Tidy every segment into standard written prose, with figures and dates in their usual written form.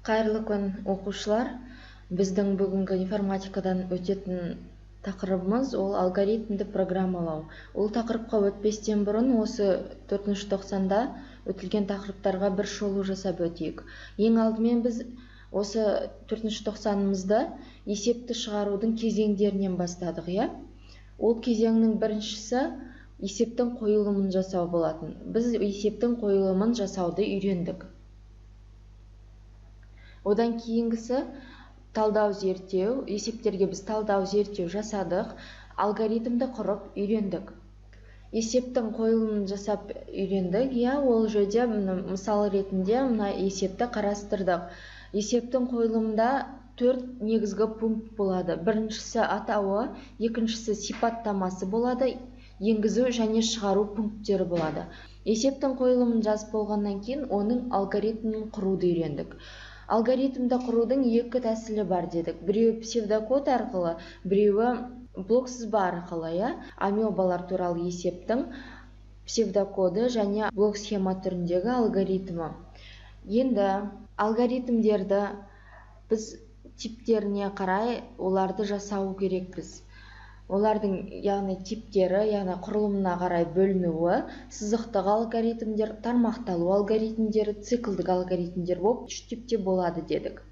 Қайырлы күн, оқушылар! Біздің бүгінгі информатикадан өтетін тақырыбымыз ол алгоритмді программалау. Ол тақырыпқа өтпестен бұрын осы төртінші тоқсанда өтілген тақырыптарға бір шолу жасап өтейік. Ең алдымен біз осы төртінші тоқсанымызды есепті шығарудың кезеңдерінен бастадық, иә? Ол кезеңнің біріншісі есептің қойылымын жасау болатын. Біз есептің қойылымын жасауды үйрендік. Одан кейінгісі талдау зерттеу. Есептерге біз талдау зерттеу жасадық, алгоритмді құрып үйрендік. Есептің қойылымын жасап үйрендік, иә, ол жерде мысал ретінде мына есепті қарастырдық. Есептің қойылымында төрт негізгі пункт болады. Біріншісі атауы, екіншісі сипаттамасы болады, енгізу және шығару пункттері болады. Есептің қойылымын жазып болғаннан кейін оның алгоритмін құруды үйрендік. Алгоритмді құрудың екі тәсілі бар дедік. Біреуі псевдокод арқылы, біреуі блок сызба арқылы, иә. Амебалар туралы есептің псевдокоды және блок схема түріндегі алгоритмі. Енді алгоритмдерді біз типтеріне қарай оларды жасау керекпіз. Олардың яғни типтері, яғни құрылымына қарай бөлінуі, сызықтық алгоритмдер, тармақталу алгоритмдері, циклдік алгоритмдер болып үш типте болады дедік.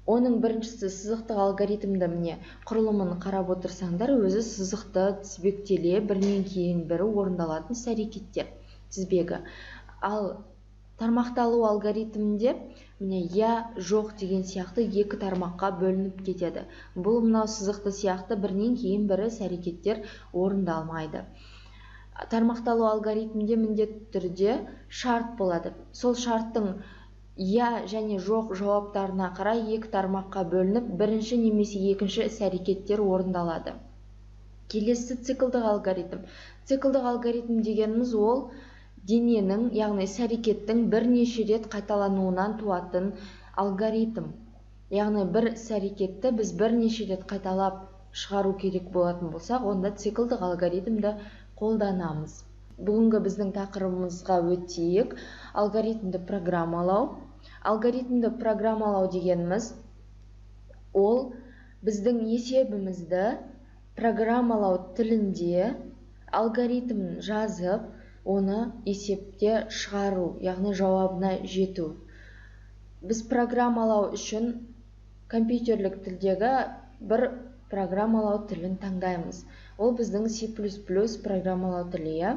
Оның біріншісі сызықтық алгоритмді, міне, құрылымын қарап отырсаңдар, өзі сызықты тізбектеле бірінен кейін бірі орындалатын іс-әрекеттер тізбегі. Ал тармақталу алгоритмінде міне я, жоқ деген сияқты екі тармаққа бөлініп кетеді. Бұл мынау сызықты сияқты бірінен кейін бірі іс-әрекеттер орындалмайды. Тармақталу алгоритмінде міндетті түрде шарт болады. Сол шарттың я және жоқ жауаптарына қарай екі тармаққа бөлініп, бірінші немесе екінші іс-әрекеттер орындалады. Келесі циклдық алгоритм. Циклдық алгоритм дегеніміз ол дененің, яғни іс-әрекеттің бірнеше рет қайталануынан туатын алгоритм. Яғни бір іс-әрекетті біз бірнеше рет қайталап шығару керек болатын болсақ, онда циклдық алгоритмді қолданамыз. Бүгінгі біздің тақырыбымызға өтейік. Алгоритмді программалау. Алгоритмді программалау дегеніміз ол біздің есебімізді программалау тілінде алгоритмін жазып, оны есепте шығару, яғни жауабына жету. Біз программалау үшін компьютерлік тілдегі бір программалау тілін таңдаймыз. Ол біздің C++ программалау тілі, иә.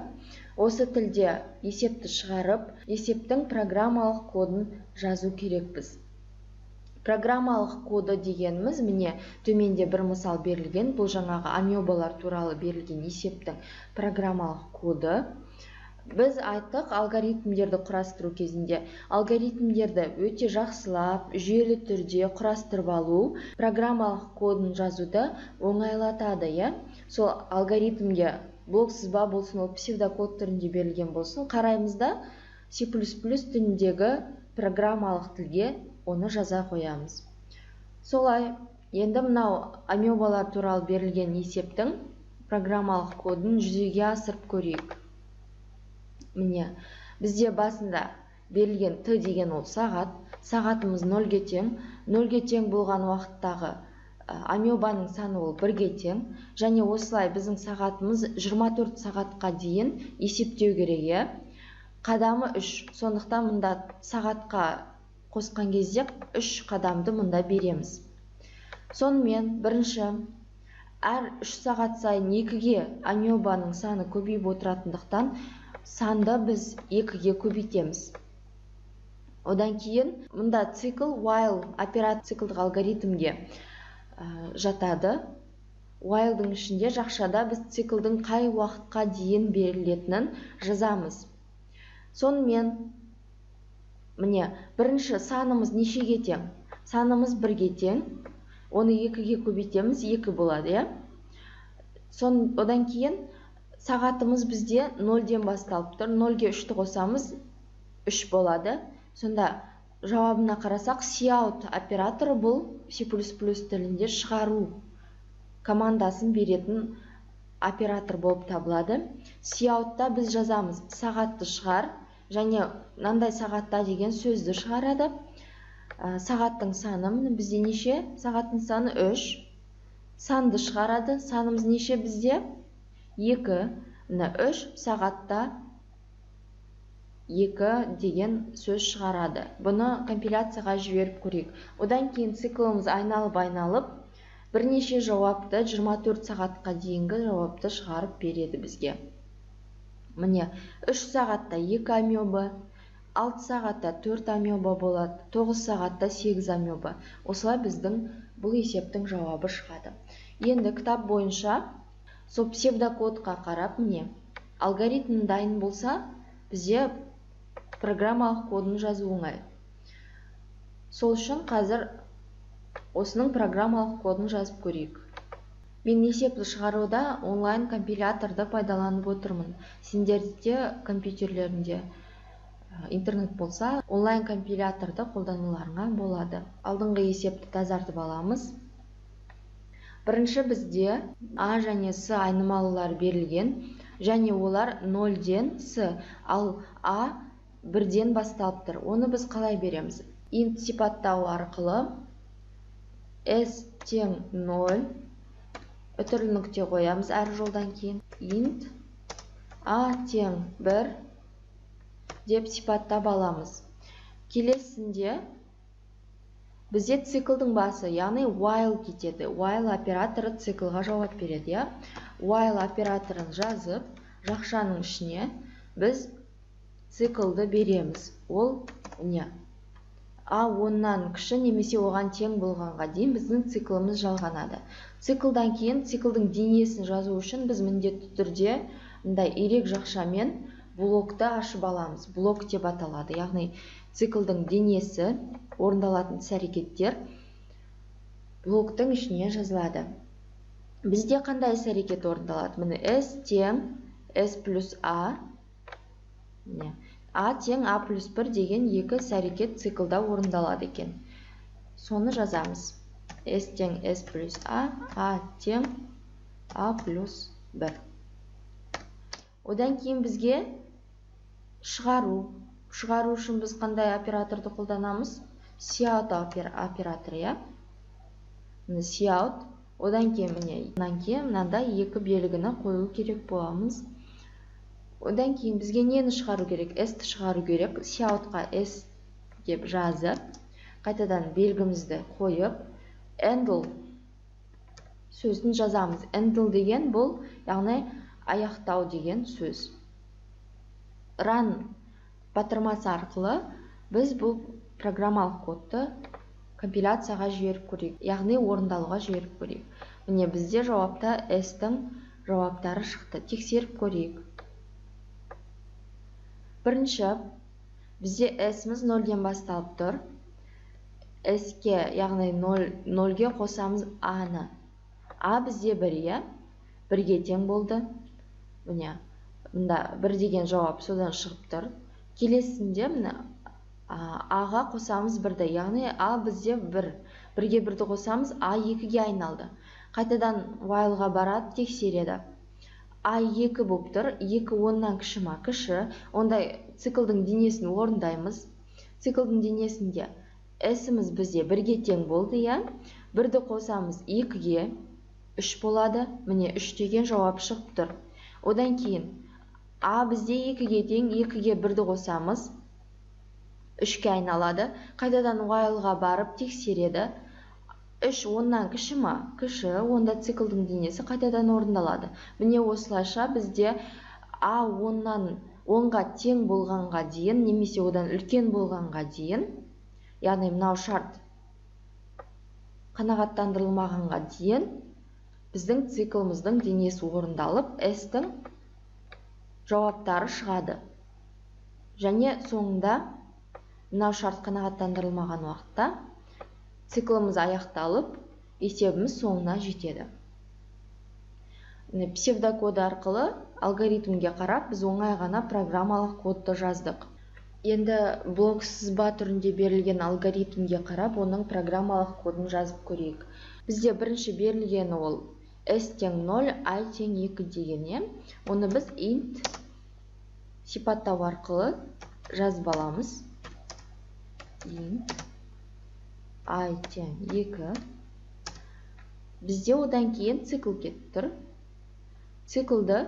Осы тілде есепті шығарып, есептің программалық кодын жазу керекпіз. Программалық коды дегеніміз, міне, төменде бір мысал берілген, бұл жаңағы амебалар туралы берілген есептің программалық коды. Біз айттық, алгоритмдерді құрастыру кезінде алгоритмдерді өте жақсылап, жүйелі түрде құрастырып алу программалық кодын жазуды оңайлатады, иә. Сол алгоритмге блок сызба болсын, ол псевдокод түрінде берілген болсын, қараймыз да C++ тіліндегі программалық тілге оны жаза қоямыз. Солай, енді мынау амебалар туралы берілген есептің программалық кодын жүзеге асырып көрейік. Міне, бізде басында берілген Т деген ол сағат, сағатымыз нөлге тең, нөлге тең болған уақыттағы амебаның саны ол бірге тең, және осылай біздің сағатымыз 24 сағатқа дейін есептеу керек, иә. Қадамы 3, сондықтан мұнда сағатқа қосқан кезде 3 қадамды мұнда береміз. Сонымен бірінші, әр 3 сағат сайын 2-ге амебаның саны көбейіп отыратындықтан санды біз 2-ге көбейтеміз. Одан кейін мұнда цикл while оператор циклдық алгоритмге жатады. While-дың ішінде жақшада біз циклдың қай уақытқа дейін берілетінін жазамыз. Сонымен міне бірінші санымыз нешеге тең? Санымыз бірге тең. Оны 2-ге көбейтеміз, 2 болады, иә? Одан кейін сағатымыз бізде нөлден басталып тұр. Нөлге 3-ті қосамыз, 3 болады. Сонда жауабына қарасақ, cout операторы бұл C++ тілінде шығару командасын беретін оператор болып табылады. Cout-та біз жазамыз сағатты шығар және мынандай сағатта деген сөзді шығарады. Сағаттың саны, міне бізде неше? Сағаттың саны 3. Санды шығарады. Санымыз неше бізде? 2. Міне 3 сағатта 2 деген сөз шығарады. Бұны компиляцияға жіберіп көрейік. Одан кейін циклымыз айналып-айналып бірнеше жауапты 24 сағатқа дейінгі жауапты шығарып береді бізге. Міне 3 сағатта 2 амеба, 6 сағатта 4 амеба болады, 9 сағатта 8 амеба. Осылай біздің бұл есептің жауабы шығады. Енді кітап бойынша сол псевдокодқа қарап, міне алгоритм дайын болса, бізде программалық кодын жазу оңай. Сол үшін қазір осының программалық кодын жазып көрейік. Мен есепті шығаруда онлайн компиляторды пайдаланып отырмын. Сендерде компьютерлерінде интернет болса, онлайн компиляторды қолдануларыңа болады. Алдыңғы есепті тазартып аламыз. Бірінші бізде А және С айнымалылары берілген, және олар 0-ден С, ал А 1-ден басталып тұр. Оны біз қалай береміз? Int сипаттау арқылы S тең 0, үтірлі нүкте қоямыз әр жолдан кейін. Int А тең 1 деп сипаттап аламыз. Келесінде бізде циклдың басы, яғни while кетеді. While операторы циклға жауап береді, иә? While операторын жазып, жақшаның ішіне біз циклды береміз. Ол не? А 10-нан кіші немесе оған тең болғанға дейін біздің циклымыз жалғанады. Циклдан кейін циклдың денесін жазу үшін біз міндетті түрде мындай ирек жақшамен блокты ашып аламыз. Блок деп аталады. Яғни циклдың денесі, орындалатын іс-әрекеттер блоктың ішіне жазылады. Бізде қандай іс-әрекет орындалады? Міне S тең S плюс А, міне А тең А плюс 1 деген екі іс-әрекет циклда орындалады екен. Соны жазамыз. S тең S плюс А, А тең А плюс 1. Одан кейін бізге шығару. Шығару үшін біз қандай операторды қолданамыз? Cout операторы, иә? Міне cout. Одан кейін міне, одан кейін мынандай екі белгіні қою керек боламыз. Одан кейін бізге нені шығару керек? S-ті шығару керек. Cout-қа S деп жазып, қайтадан белгімізді қойып, endl сөзін жазамыз. Endl деген бұл, яғни аяқтау деген сөз. Run батырмасы арқылы біз бұл программалық кодты компиляцияға жіберіп көрейік, яғни орындалуға жіберіп көрейік. Міне бізде жауапта S-тің жауаптары шықты. Тексеріп көрейік. Бірінші, бізде S-іміз 0-ден басталып тұр. S-ке, яғни 0-ге қосамыз А-ны. А бізде 1, иә? 1-ге тең болды. Міне, мында 1 деген жауап содан шығып тұр. Келесінде міне А-ға қосамыз 1-ді, яғни А бізде 1. 1-ге 1-ді қосамыз, А 2-ге айналды. Қайтадан while-ға барады, тексереді. А 2 болып тұр, 2 оннан кіші ма? Кіші. Ондай циклдың денесін орындаймыз. Циклдың денесінде S-іміз бізде 1-ге тең болды, иә? 1-ді қосамыз 2-ге, 3 болады. Міне 3 деген жауап шығып тұр. Одан кейін А бізде 2-ге тең, 2-ге 1-ді қосамыз, 3-ке айналады. Қайтадан while-ға барып тексереді. 3 оннан кіші ма? Кіші. Онда циклдың денесі қайтадан орындалады. Міне осылайша бізде А 10-ға тең болғанға дейін немесе одан үлкен болғанға дейін, яғни мынау шарт қанағаттандырылмағанға дейін біздің циклымыздың денесі орындалып, S-тің жауаптары шығады. Және соңында мынау шарт қанағаттандырылмаған уақытта циклымыз аяқталып, есебіміз соңына жетеді. Псевдокод арқылы алгоритмге қарап, біз оңай ғана программалық кодты жаздық. Енді блок сызба түрінде берілген алгоритмге қарап, оның программалық кодын жазып көрейік. Бізде бірінші берілгені ол s тең 0, i тең 2 деген. Оны біз int сипаттау арқылы жазып аламыз. Int I тең 2. Бізде одан кейін цикл кетіп тұр. Циклді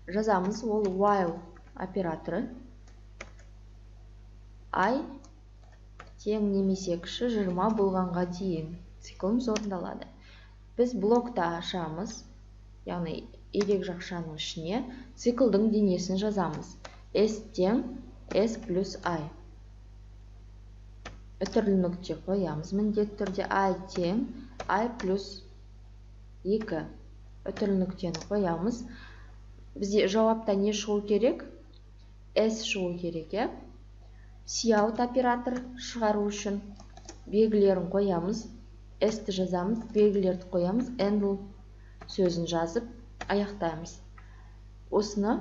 жазамыз, ол while операторы. I тең немесе кіші 20 болғанға дейін цикліміз орындалады. Біз блокта ашамыз, яғни ирек жақшаның ішіне циклдың денесін жазамыз. S тең S плюс I. Үтірлі нүкте қоямыз міндетті түрде. I тең I плюс 2. Үтірлі нүктені қоямыз. Бізде жауапта не шығу керек? S шығу керек, иә? Cout оператор шығару үшін белгілерін қоямыз. S-ті жазамыз, белгілерді қоямыз, endl сөзін жазып аяқтаймыз. Осыны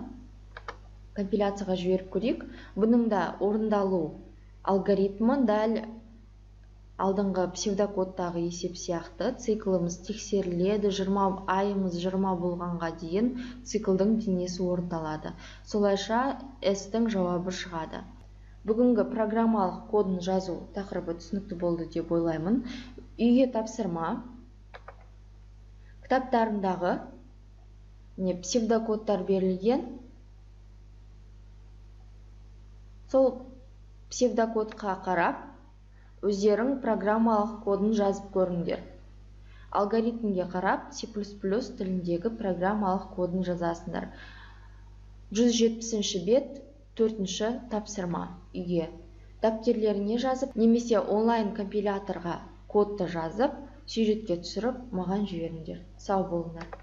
компиляцияға жіберіп көрейік. Бұның да орындалу алгоритмі дәл алдыңғы псевдокодтағы есеп сияқты. Цикліміз тексеріледі, 20 айымыз 20 болғанға дейін циклдың денесі орындалады. Солайша S-тің жауабы шығады. Бүгінгі программалық кодын жазу тақырыбы түсінікті болды деп ойлаймын. Үйге тапсырма. Кітаптарындағы не псевдокодтар берілген. Сол псевдокодқа қарап, өздерің программалық кодын жазып көріңдер. Алгоритмге қарап, C++ тіліндегі программалық кодын жазасыңдар. 170-ші бет, 4-ші тапсырма үйге. Дәптерлеріне жазып, немесе онлайн компиляторға кодты жазып, суретке түсіріп, маған жіберіңдер. Сау болыңдар.